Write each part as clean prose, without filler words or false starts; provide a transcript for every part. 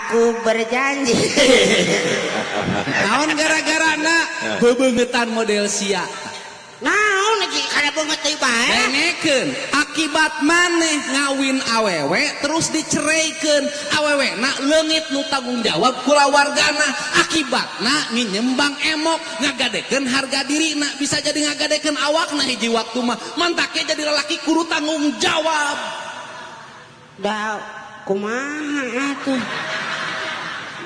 Aku berjanji. Naon gara-garana bebeungetan model sia. Naon lagi kada beungeut deui bae. Dengekeun, akibat maneh ngawin awewe terus dicereikeun, awewe na leungit nu tanggung jawab kulawargana, akibatna nginjem Bang Emok ngagadekeun harga dirina, bisa jadi ngagadekeun awakna hiji waktu mah. Mantaknya jadi lelaki kudu tanggung jawab. Da kumaha atuh?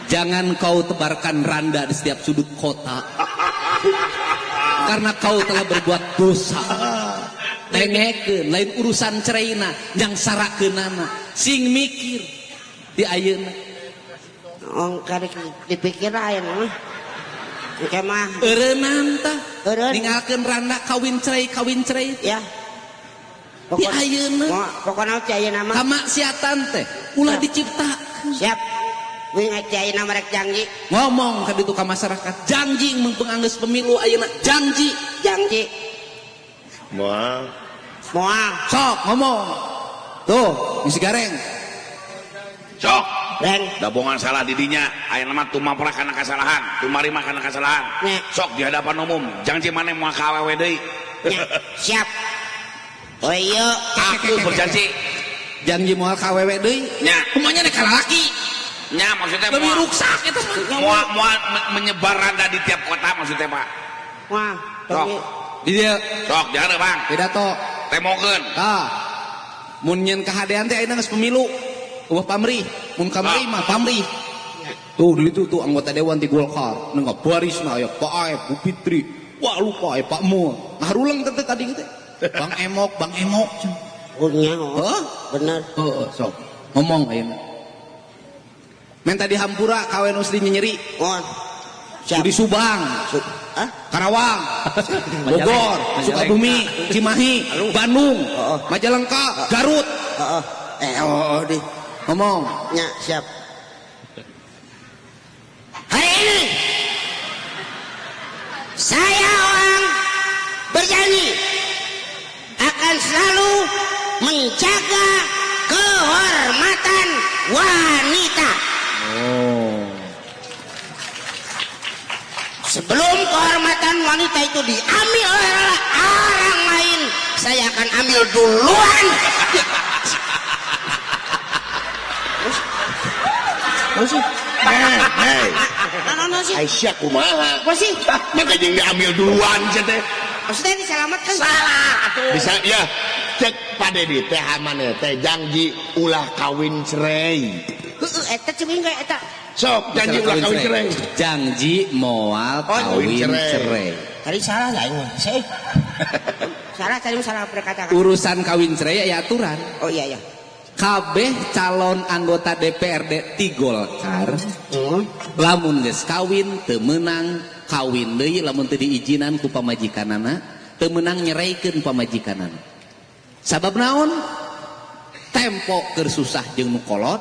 Jangan kau tebarkan randa di setiap sudut kota. Karena kau telah berbuat dosa. Dengekeun, lain urusan ceraina, yang sarakeunana. Sing mikir di ayeuna. Oh, karek dipikir aya mah. Engke mah Eureunnan tah. Eureun. Ninggalkeun randa kawin cerai kawin cerai. Ya. Di ayeuna. Pokona ti ayeuna mah. Kamaksiatan teh ulah diciptakeun. Siap. Wing ti ayeuna merek janji. Ngomong ka ditu ka masyarakat, janji mumpung anggeus pemilu ayeuna, janji. Janji. Moal. Moal. Sok ngomong. Tuh, misi gareng. Sok. Reng. Dabongan salah didinya, ayeuna mah tumapra kana kasalahan, tumarima kana kasalahan. Nya. Sok di hadapan umum, janji maneh moal ka awewe deui. Nya, siap. Oh iya, aku berjanji. Janji moal ka awewe deui. Nya. Kumanya nek ka lalaki. Nya maksudnya lebih moal ruksak eta mah. Moal moal menyebar randa di tiap kota maksudnya, Pak. Wah, Sok. Di dieu. Sok dihareup, Bang. Pidato. Temokeun. Tah. Mun nyeun kahadean teh ayeuna geus pemilu. Eueuh pamrih, mun kamari mah pamrih. Tuh di ditu tuh anggota dewan ti Golkar, nu barisna aya Pak Aep, Bu Fitri. Wah lupa aya Pak Mul. Ngaruleng teh tadi teh. Bang Emok, Bang Emok. Oh nya, oh. Hah? Bener. Heeh, sok. Ngomong ayeuna. Menta dihampura kawen usdi nyeri. Oh. Siap. Di Subang, Hah? Karawang, Bogor, Sukabumi, Cimahi, Bandung, Heeh. Majalengka, Garut. Heeh. Oh, oh, di. Ngomong. Nya, siap. Hari ini saya orang berjanji akan selalu menjaga kehormatan wanita. Oh. Sebelum kehormatan wanita itu diambil oleh orang lain, saya akan ambil duluan. Hei, hei. Nah, sih. Aisyah kumaha? Apa sih? Maka jeung diambil duluan sia teh. Maksudnya diselamatkan. Salah atuh. Bisa ya. Cek Pak Dedi teh hamane teh janji ulah kawin cerai. Heeh, eta ceuing ge eta. Sok janji ulah kawin cerai. Janji moal kawin cerai. cerai. Tadi salah lah ini. Saya. Salah tadi salah berkata. Urusan kawin cerai ya aturan. Oh iya iya. Kabeh calon anggota DPRD ti Golkar lamun geus kawin teu meunang kawin deui lamun teu diizinan ku pamajikanana, teu meunang nyeraikeun pamajikanana. Sabab naon? Tempo keur susah jeung nu kolot,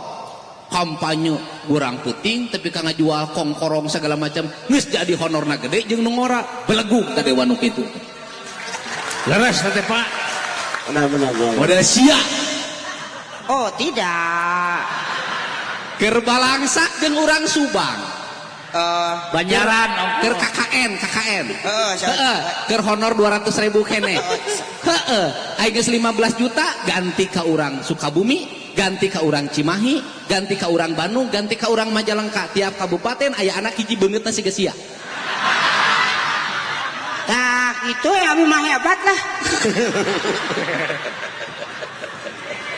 kampanye kurang puting tapi ka ngajual kongkorong segala macam geus jadi honorna gede jeung nu ngora belegug ka dewan nu kitu. Leres teh Pak. Benar benar. Model sia. Oh tidak. Keur balangsak jeung urang Subang. Banjaran keur KKN, KKN. Heeh, heeh, keur honor 200.000 keneh. Heeh, aya geus 15 juta ganti ka urang Sukabumi, ganti ka urang Cimahi, ganti ka urang Bandung, ganti ka urang Majalengka. Tiap kabupaten aya anak hiji beungeutna siga sia. Tah kitu ya abi mah hebat lah.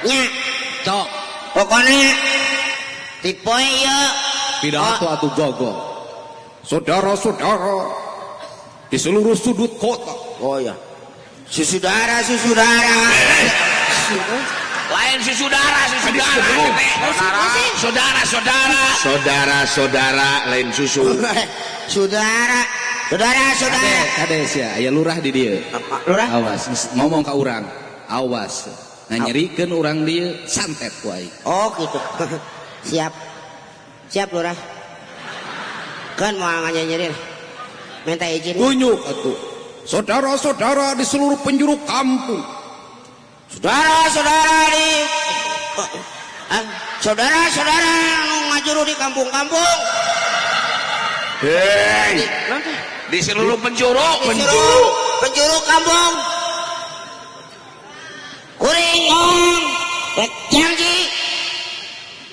Nya. Cok. Pokoknya tipe ieu pidato atuh gogo. Saudara-saudara di seluruh sudut kota. Oh iya. Susudara, susudara. Lain susudara, susudara. Saudara, saudara. Saudara-saudara lain susu. Saudara, saudara, saudara. Kades ya, aya lurah di dieu. Lurah? Awas, ngomong ka urang. Awas. Nganyerikeun urang dieu santet ku aing. Oh gitu. Siap. Siap lurah. Kan mau nyanyirin. Minta izin. Tunjuk atuh. Saudara-saudara di seluruh penjuru kampung. Saudara-saudara di saudara-saudara ngajuru di kampung-kampung. Hei, Nanti di seluruh penjuru, penjuru, penjuru kampung. Kuring ngomong, rek janji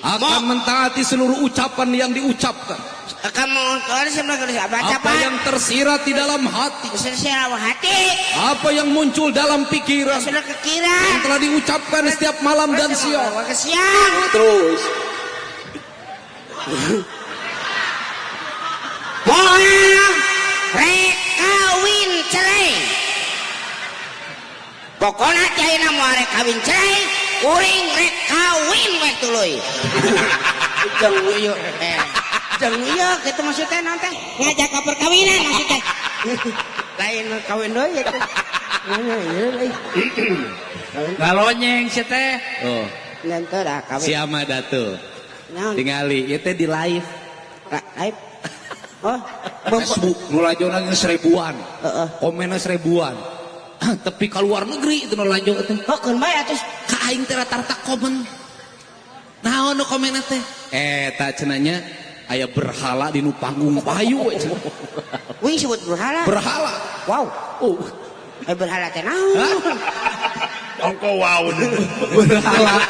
Akan mentaati seluruh ucapan yang diucapkan. Akan Apa yang tersirat di dalam hati, tersirat hati, apa yang muncul dalam pikiran, sudah kekira, yang telah diucapkan setiap malam dan siang. Siang. Terus. Moal rek kawin cerai. Pokona caina moal rek kawin cerai, kuring rek kawin we tuluy. Jeung ieu jeung ieu kitu maksudnya naon teh? Ngajak ka perkawinan maksudnya. Lain kawin deui eta. Ngalonyeng si teh. Oh, Ngan teu dah kawin. siapa datuh? Naon? Tingali ieu teh di live. Live. Oh, Facebook nu lajona geus seribuan. Heeh. Komenna seribuan. Tapi ka luar negeri itu nu lajo teh. Oh, keun bae atuh. Ka aing teh rata-rata komen. Naon nu komenna teh? Eta cenah nya aya berhala di nu panggung payu we cenah. Wing sebut berhala. Berhala. Wow. Oh, Berhala teh naon? Ongko wow. Berhala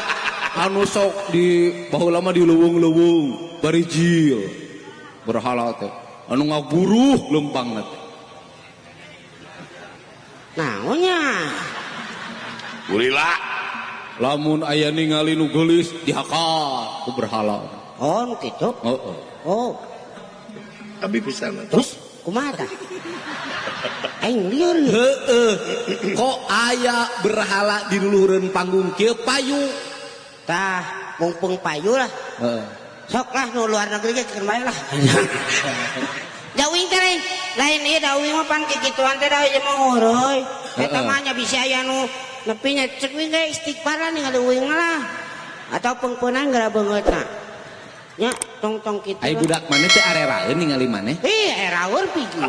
anu sok di baheula mah di leuweung-leuweung barijil. Berhala teh anu ngaguruh leumpangna teh. Naonnya? Gurila. Lamun aya ningali nu geulis dihakal ku berhala. Oh, nu kitu. Heeh. Oh, Abi pisan. Terus kumaha tah? Aing lieur. Heeh. Kok aya berhala di luluhureun panggung kieu payu? Tah, mumpung payu lah. Heeh. Sok lah nu luar negeri ge keun bae lah. Da uing teh lain, lain ieu da uing mah pan kikituan teh da ieu mah ngureuy. Eta mah nya bisi aya nu nepi nya cek uing ge istighfar lah ningali uing mah lah. Atau pengpeunan gara beungeutna. Nya tong-tong kitu. Ai budak maneh teh areraeun ningali maneh? Ih, eraeur pigu.